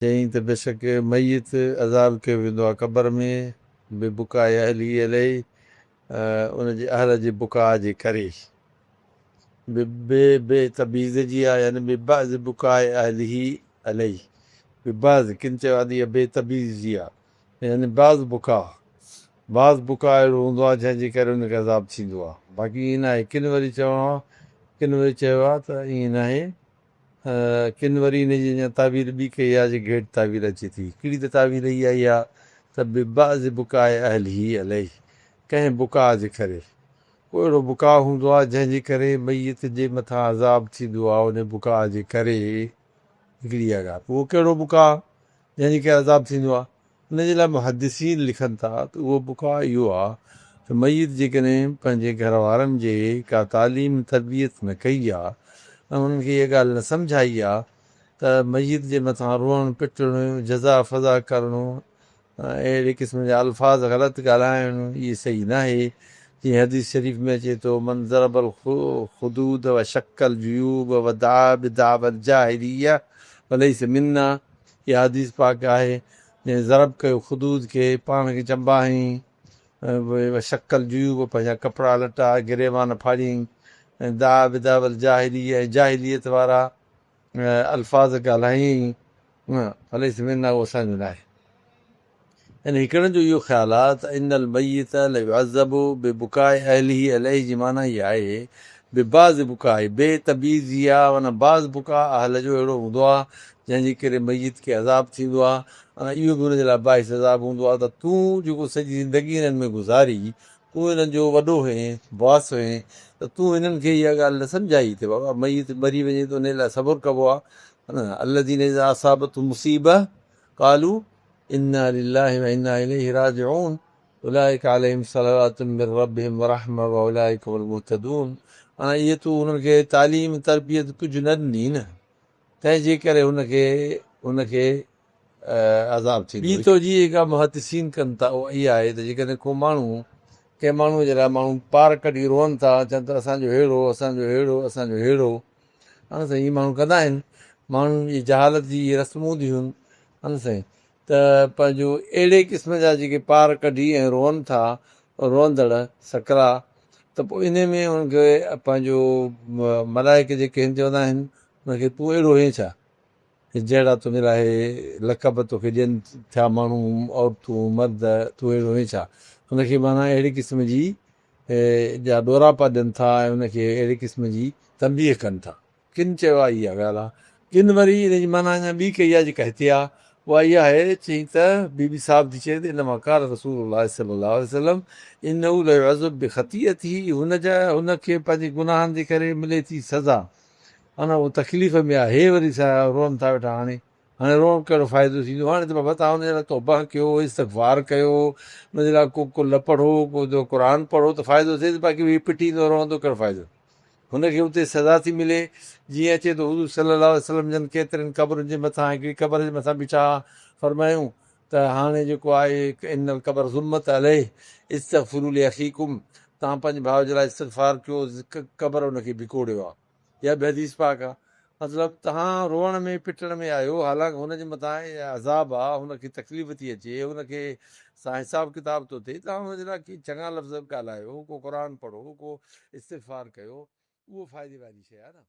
چيائين ته بيشڪ ميت عذاب ڪيو ويندو آهي قبر ۾ ببڪاء اهله عليه ان جي اهل جي بڪاء جي ڪري. بي بي تبعيض جي آهي يعني ببعض بڪاء اهله عليه ببعض ڪن چيو آهي ته اها بي تبعيض جي آهي يعني بعض بڪاء بعض بڪاء اهڙو هوندو آهي جنهن جي ڪري ان کي عذاب ٿيندو آهي باقي ائين ناهي ڪن وري چوڻو آهي ڪن وري چيو آهي ته ائين ناهي ڪن وري ان جي اڃا تاويل ٻي ڪئي آهي جيڪي هيٺ تاويل اچي ٿي. هڪڙي ته تاويل هيء آئي آهي ته ببعض بڪاء اهله عليه ڪنهن بڪاء جي ڪري. ڪو اهڙو بڪاء هوندو آهي جنهن جي ڪري ميت جي مٿان عذاب ٿيندو آهي ان بڪاء جي ڪري. هڪڙي اها ڳالهه. اهو ڪهڙو بڪاء جنهن جي ڪري عذاب ٿيندو آهي؟ ان جي لاء محدثين لکن ٿا ته اهو بڪاء اهو آهي ته ميت جيڪڏهن پنهنجي گهر وارن جي ڪا تعليم تربيت نه ڪئي آهي ۽ انهن کي اها ڳالهه نه سمجهائي آهي ته ميت جي مٿان روئڻ پٽڻ، جزا فزا ڪرڻ ۽ اهڙي قسم جا الفاظ غلط ڳالهائڻ اهي صحيح ناهي جيئن حديث شريف ۾ اچي ٿو من ضرب الخدود وشق الجيوب ودعا بدعوی الجاهليه فليس منا اها حديث پاڪ آهي جنهن ضرب ڪيو خدود کي، پاڻ کي چنبا هنئين، وشق الجيوب پنهنجا ڪپڙا لٽا، گريوان ڦاڙيائين، ۽ دعا بدعوی الجاهليه ۽ جاهليت وارا الفاظ ڳالهايائين، فليس منا اهو اسان جو ناهي. يعني هڪڙن جو اهو خيال آهي ته ان الميت ليعذب ببڪاء اهله عليه جي معنيٰ هيء آهي ببعض بڪاء، بي تبعيضي آهي معنيٰ بعض بڪاء اهل جو اهڙو هوندو آهي جنهن جي ڪري ميت کي عذاب ٿيندو آهي ۽ اهو به ان جي لاء باعث عذاب هوندو آهي ته تون جيڪو سڄي زندگي هنن ۾ گذاري تون هنن جو وڏو هئين، باس هئين ته تون هنن کي اها ڳالهه نه سمجهائي ته بابا ميت مري وڃي ته انهي لاء صبر ڪبو آهي الذين اذا اصابتهم مصيبه قالوا انا لله وانا اليه راجعون اولئک عليهم صلوات من ربهم ورحمة واولئک هم المهتدون معنيٰ اهي تون هنن کي تعليم تربيت ڪجهه نه ڏني نه تنهن جي ڪري هن کي هن کي عذاب ٿيندو. ٻي توجيهه جيڪا محدثين ڪن ٿا اها اها آهي ته جيڪڏهن ڪو ماڻهو ڪنهن ماڻهوء جي لاء ماڻهو پار ڪڍي روئن ٿا چون ته اسان جو ههڙو اسان جو ههڙو اسان جو ههڙو ها سائين ائين ماڻهو ڪندا آهن ماڻهن جي جهالت جي اهي رسمون هونديون آهن ها سائين ته پنهنجو اهڙي قسم جا جيڪي پار ڪڍي ۽ روئن ٿا روئندڙ سڪرا ته پوء انهي ۾ انهن کي پنهنجو ملائڪ جيڪي آهن چوندا آهن ان کي تون اهڙو هئين ڇا جهڙا تنهنجي لاء هي لقب توکي ڏين ٿيا ماڻهو عورتون مرد تون اهڙو هئين ڇا ان کي معنيٰ اهڙي قسم جي جا ڏوراپا ڏين ٿا ۽ ان کي اهڙي قسم جي تنبيهه ڪن ٿا. ڪن چيو آهي اها ڳالهه آهي. ڪن وري ان جي معنيٰ اڃا ٻي ڪئي آهي جيڪا هتي آهي اها اها آهي چئين ته بي بي صاحب ٿي چئي ته انما قال رسول الله صلي الله عليه وسلم انه ليعذب بخطيئته هن جا هن کي پنهنجي گناهن جي ڪري ملي ٿي سزا انا هو تڪليف ۾ آهي هي وري روئن ٿا ويٺا هاڻي هاڻي روئڻ ڪهڙو فائدو ٿيندو؟ هاڻي ته بابا توهان ان جي لاء توبه ڪيو، استغفار ڪيو، ان جي لاء ڪو قل پڙهو، ڪو قرآن پڙهو ته فائدو ٿئي ته باقي هي پٽيندو رهندو ڪهڙو فائدو؟ هن کي اتي سزا ٿي ملي. جيئن اچي ٿو حضور صلي الله عليه وسلم جن ڪيترين قبرن جي مٿان هڪڙي قبر جي مٿان بيٺا ها فرمايائون ته هاڻي جيڪو آهي ان القبر ظلمت عليه استغفروا لاخيڪم توهان پنهنجي ڀاء جي لاء استغفار ڪيو قبر ان کي وڪوڙيو آهي. اها به حديث پاڪ آ. مطلب توهان روئڻ ۾ پٽڻ ۾ آهيو حالانڪ هن جي مٿان عذاب آ، هن کي تڪليف ٿي اچي، هن کي سان حساب ڪتاب ٿو ٿئي، توهان هن جي لاء ڪي چڱا لفظ به ڳالهايو، ڪو قرآن پڙهو، ڪو استغفار ڪيو، اهو فائدي واري شيء آ نه.